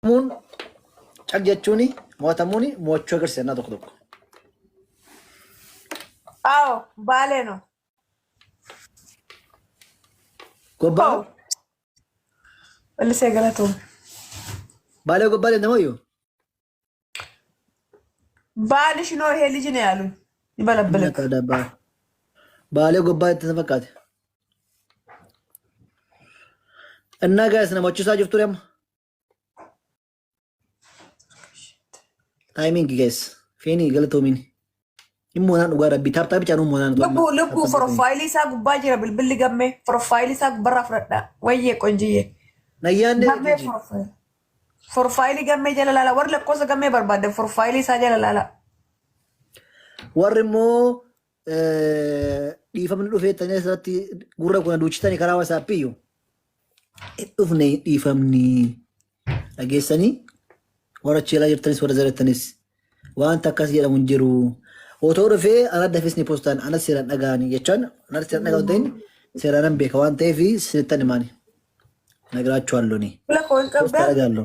Mo'atamuun cal jechuun mo'atamuun mo'achuu agarsiisa innaa tokko tokko. Awo, Baalee no. Gobbaa Oh, Wallisee galatoom. Baalee gobbaa deemta mooyyuu? Baalish noo ይሄ ልጅ ነው ያሉኝ። ይበለብልክ Inni akka Baalee gobbaa itti fakkaate. Innaa gaayis nama achiisaa jirtu amma. Taayimingi gaayis. Feenii galatoomiin. Hin moonaan dhugaa rabbii taaptaa bichaan hin moonaan Lubbuu lubbuu foroffaayilii isaa gubbaa jira bilbilli gammee foroffaayilii isaa gubbarraa fudhadhaa. Wayyee qonjiyyee. Nayyaanne Gammee foroffaayilii. Foroffaayilii gammee jala laala warri lakkoofsa gammee barbaadan foroffaayilii isaa jala laala. Warri immoo dhiifamni dhufee tanii asirratti gurra kuna duuchitanii karaa wasaappii iyyuu hin dhufne dhiifamni dhageessanii warra cheelaa jirtanis warra zarattanis wanta akkas jedhamu hin jiru. Otoo dhufee ana dafis ni postaan ana seeraan dhaga'anii jechaan ana seeraan dhaga'u ta'in seeraan nan beeka waan ta'eef sirrittan himaani. Nagiraachuu ni. Bila koo hin Postaa qabdaa? dhaga'allo.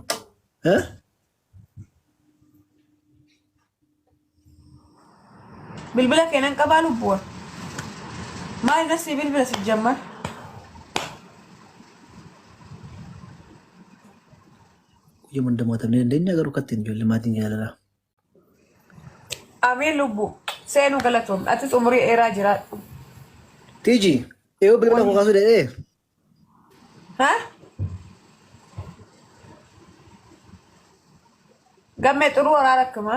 Bilbila kee nan qabaa lubbuun. Maal nasii bilbila si jamman? Guyyuma hunda mo'atamnee dandeenya garuu kattiin ijoollee maatiin jaalalaa. Amiin lubbuu. Seenuu galatoom. Atis umurii dheeraa jiraadhu. Tiiji, yoo bilbila koo kaasuu danda'ee? Ha? Gammee xuruu waraara akkuma.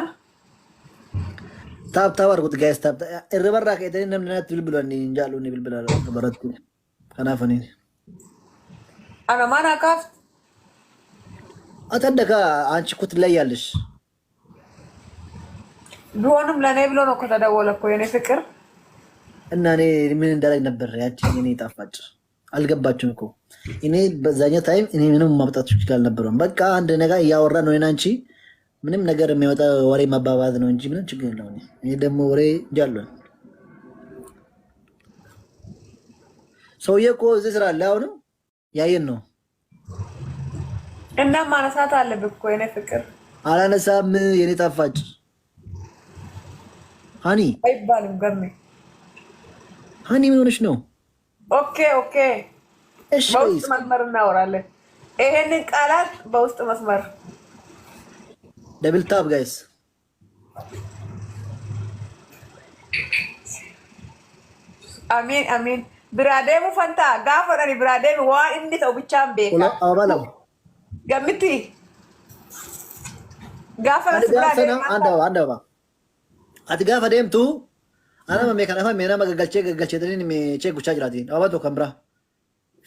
Taap taap arguuti gaayis taap irriba irraa ka'eetanii namni natti bilbilu ani hin jaallu inni bilbila baratti. Kanaaf ani. Ana mana kaaftu. Ati adda kaa አንቺ እኮ ትለያለሽ። ቢሆንም ለእኔ ብሎ ነው እኮ ተደወለ እኮ የኔ ፍቅር። እና እኔ ምን እንዳለኝ ነበር ያቺ እኔ ጣፋጭ አልገባችም እኮ እኔ በዛኛው ታይም እኔ ምንም ማምጣት ችግር አልነበረም። በቃ አንድ ነገር እያወራ ነው እኔና አንቺ ምንም ነገር የሚወጣ ወሬ ማባባዝ ነው እንጂ ምንም ችግር የለውም። እኔ ደግሞ ወሬ ጃለሁ። ሰውዬ እኮ እዚህ ስራ አለ አሁንም ያየን ነው። እና ማነሳት አለብህ እኮ የኔ ፍቅር። አላነሳም የኔ ጣፋጭ ሀኒ አይባልም ገሜ ሀኒ ምን ሆነሽ ነው? Okay okay። እሺ በውስጥ መስመር እናወራለን። ይሄንን ቃላት በውስጥ መስመር Double tap guys። Amiin amiin. Biraa deemu fantaa gaafa dhani biraa deemu waan inni ta'u bichaan beeka. አበባ ላም Gammitti gaafa አንድ nasi biraa gaafa deemu አንድ አበባ አንድ አበባ ati gaafa deemtu anama mee kan afaan mee nama gaggalchee gaggalcheetaniin mee chee gochaa jiraatiin ababa tokko kan biraa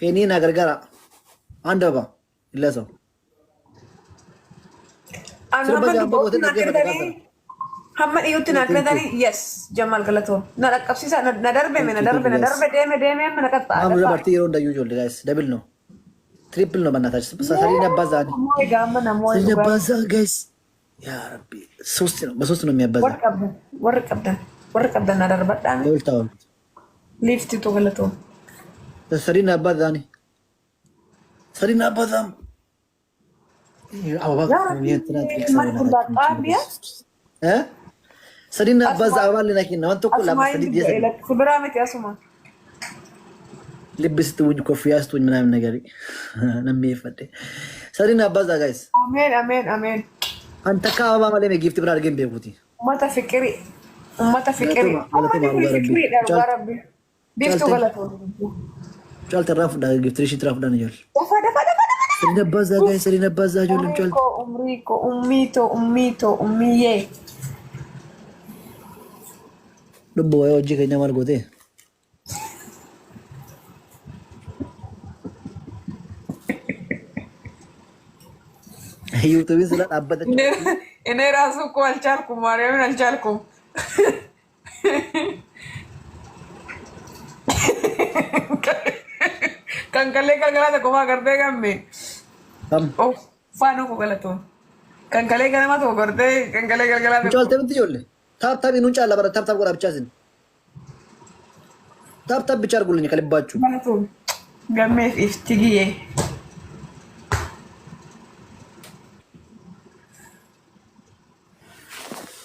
feenii naa gargaara አንድ አበባ ይለሰው Ani sirba hamma jaamboo dubbootti gootee naa dhaggeeffate kennitanii hamma dhiyyutti naa kennitanii yes Jamaal galatoom na dhaqqabsiisa na darbe na Thank you, darbe thank na you, guys. darbe deeme deeme amma na qaxxaa አሁን qaxxaa. በርቲ yeroo hundayyuu ijoollee guys double ነው triple ነው በእናታችን ሰሪን አባዛ Namoo egaa amma namoo ሰሪን dhugaa አባዛ guys ያ ረቢ ሶስት ነው በሶስት ነው የሚያባዛ warri qabdan warri qabdan warri qabdan na darbadhaan double ታወል liiftitu galatoom. ሰሪን አባዛ ሰሪን አባዛም አበባ Yaa Rabbi የእንትና ትልቅ ሰው manni kun በእናታችን baqqaamiya እ ሰሪን አባዛ asuma አበባ ልናኪና ዋን tokko lama asuma sadii inni ji'a bu'e sadii lakki biraa miti asuma. ልብ ስትውኝ ኮፍያ ስጡኝ ምናምን ነገር ነሚፈደ ሰሪን አባዛ ጋይስ Ameen ameen ameen. አንተ ከአበባ ማለ ጊፍት ብራ አድርገን ቤኩቲ Uummata fiqirii uummata fiqirii galatuma galatuma uummanni kun dhugaa rabbii fiqiriidha dhugaa rabbi. Biiftuu caalte galatoom. caalte irraa fudhaa giftiri ishii irraa fudhaan ijoollee Dafa dafa dafa dafa. ሰሪን አባዛ ጋይስ ሰሪን አባዛ ijoolleen Umrii caalte koo umrii koo ummii too ummii too ummiyyee. lubbu waa'ee hojii keenya maal gootee yuutuubiin sila dhaabbata እኔ ራሱ እኮ አልቻልኩም፣ ማርያምን አልቻልኩም። Kankalee galgala tokko gartee gamme kam faana koo galatoon kankalee ganama tokko gartee kankalee galgala tokko caalte miti ijoollee taap taap nuun caala bara taap taap godhaa ብቻ sin ታፕ ታፕ ብቻ አድርጉልኝ ከልባችሁ galatoon gammeef iftigiye.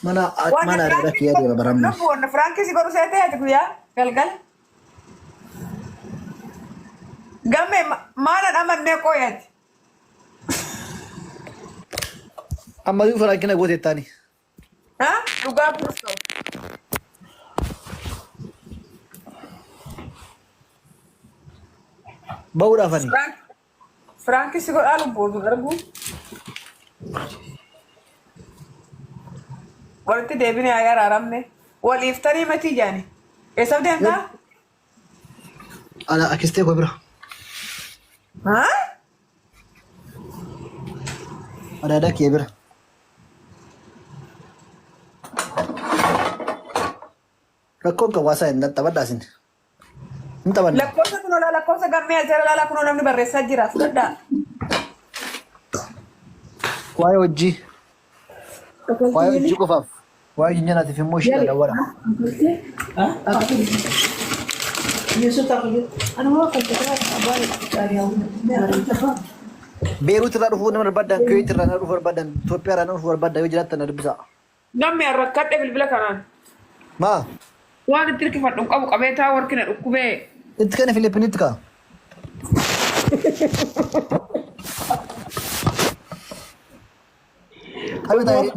Mana Waan mana aadaa kiyyaa deema baramna. Lubbu wanna Firaankii si godhu seetee ati guyyaa galgala. Gamme maalan amannee qooyati. Ammayyuu Firaankii na gootettaani. Ha? Dhugaa Kiristoos. Ba'uudhaafani. Firaankii si godhaa lubbu oduu argu. Walitti deebinee haa araaramne. Waliiftanii matii jaani. Eessaaf deemtaa? Ala akistee koo bira. Ha? Adaadaa kiyya bira. Rakkoon qabu haasaa hin taphadhaa isin. Hin taphanna. Lakkoofsa kunoo laa lakkoofsa gammee as jala laalaa kunoo namni barreessaa jira fudhadhaa. Waa'ee hojii. Waa'ee hojii qofaaf. Waa'ee hojii nyaataatiif immoo ishee dawwala. Beeruut irraa dhufuu nama barbaadan, Kuwait irraa nama dhufuu barbaadan, Itoophiyaa irraa nama dhufuu barbaadan yoo jiraattan na dubbisaa. Gamme an rakkadhe bilbila kanaan. Maa? Waan itti hirkifadhu hin qabu qabee taa warki na dhukkubee. Itti kenni Filippinitti kaa. Qabi taa'ee.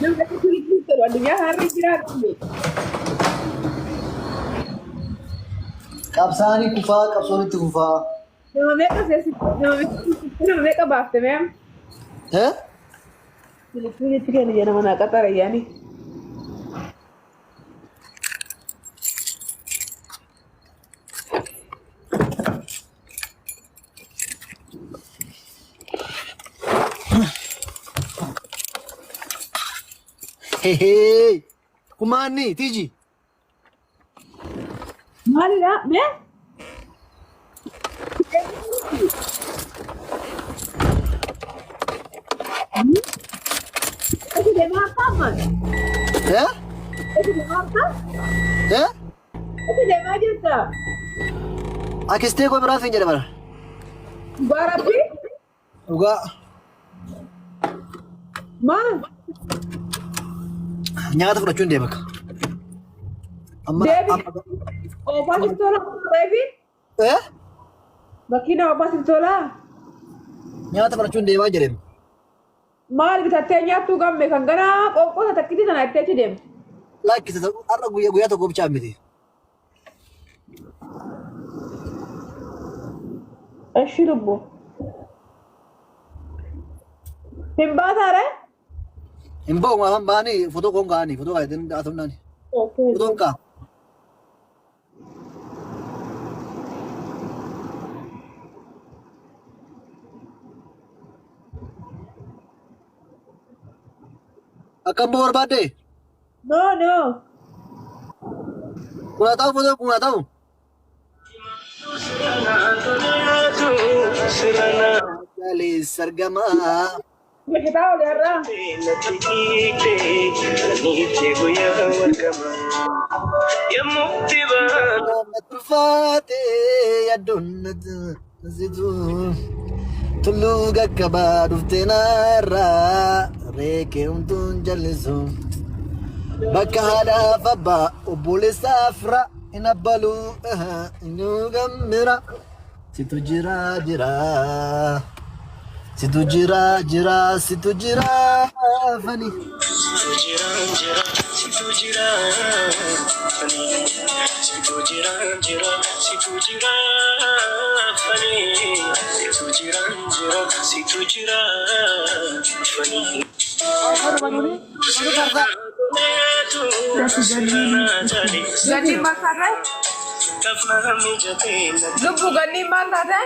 Namni akka Filippin jedhu addunyaa harri jiraa gamme. Qabsaanii kufaa qabsoon itti fufaa. Nama meeqa nama meeqa baafte mee amma? Eh? Filippinitti kennu jedhama naa qaxara yaani. Hehee. Kumaanni tiji. Maalidha mee? Ati deemaa harkaa ammaan? Eh? Ati deemaa harkaa? Eh? Ati deemaa jirta? Akistee koo biraa siin jedhe bara. Dhugaa rabbii? Dhugaa. Maal? Nyaata fudhachuun deema akka. Amma Deebi. amma. Oofaa sitti tola reefi? Eh? Makiina oofaa sitti tolaa? Nyaata fudhachuun deemaa jedheen. Maal bitattee nyaattuu gamme kan ganaa qoonqoota takkitii tana itti achi deemte. Lakkisa har'a guyyaa guyyaa tokko bichaa miti. Eshi lubbu. Hin baataare? Hin ba'u maafan ba'anii fotoo koon ka'anii fotoo kaa'anii haasofnaani. Fotoon ka'a. Akkam ba'u barbaadde? No, no. Kun haa ta'u fotoo kun haa ta'u. Jaleessa argamaa. Beekitaa olii har'aa. Na tulfaate yaaddoon na situ. Tulluu gaggabaa dhuftee narraa reekee humtuun jallisu. Bakka haadhaaf abbaa obboleessaaf fira hin abbaluu hin gammira. Situ jira jira. Situ jira jira situ jira fani. Ganniin maal taate? Lubbu ganniin maal taate?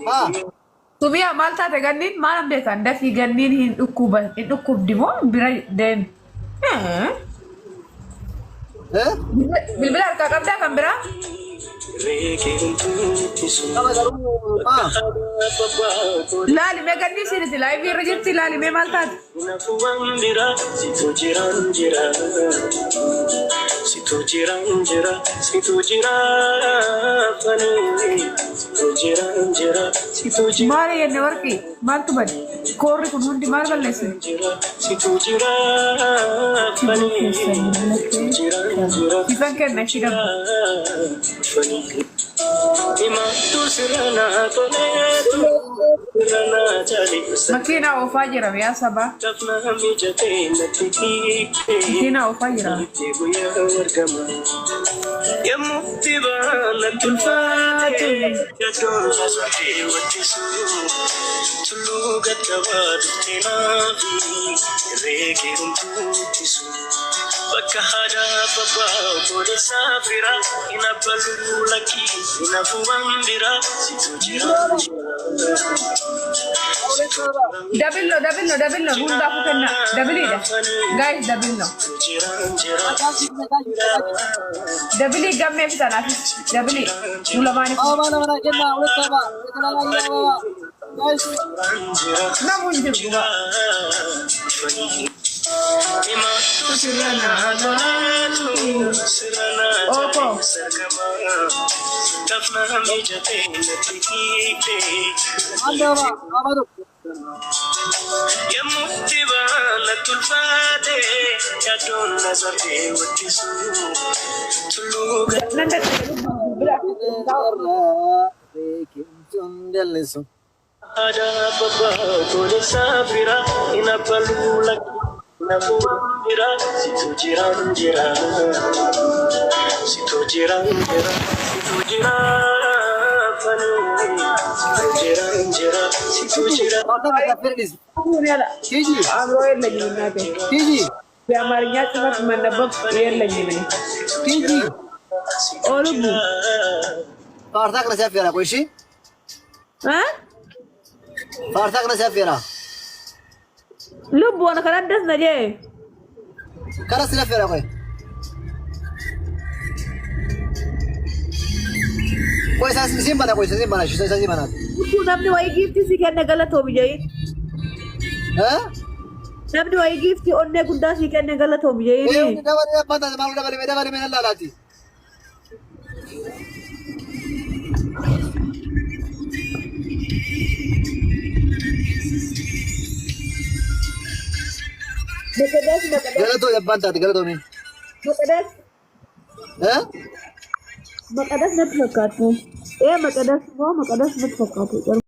Ah, Sumiyaa maal taate ganniin maal beekan dafii ganniin hin dhukkuba hin dhukkubdi moo bira deemi. Eh? Bilbila harkaa qabdaa kan biraa? Qaba garuu maa? Laali mee ganni isiinis laayivii irra jirti laali mee maal taate? Maali jenne warqii maaltu bade? Koorri kun hundi maal balleessine? Shiboo keessan bilbila kee Ifan kenna ishii dabba. Makiinaa oofaa jira yaa sabaa. Makiinaa oofaa jira. Dabillo dabillo dabillo hundaafuu kenna dabiliidha. Guys dabillo. Dabilii gammee fi tanaafis dabilii nu lamaaniif. Ababaa nama naa kennaa walitti abaa. Walitti abaa. Guys. Namu hin jiru dhugaa. Ooko. Anda abaa. Abaa tokko. Nan dadhabe bilbila. Tiji. አእምሮ የለኝም እናቴ። Tiji. የአማርኛ ጽፈት መነበብ የለኝም እኔ። Tiji. ኦልቡ Faartaa kana si affeera qoy ishii. እ Faartaa kana si affeera. ልቡ ሆነ ከናደስ ነጀ Kana si affeera qoy. Qoy isaan isin bana qoy isin bana ishii isaan bana. ልቡ namni wayii giiftii si kenne galatoomi jedhin. Eh? Namni wayii giiftii onnee guddaa si kenne galatoomi Eh jedhin. dabale abbaan taate maal dabale mee dabale mee nan laalaati. መቀደስ መቀደስ Galatoomi abbaan taate galatoomi. መቀደስ Eh? መቀደስ natti fakkaatu. Ee መቀደስ moo መቀደስ natti fakkaatu.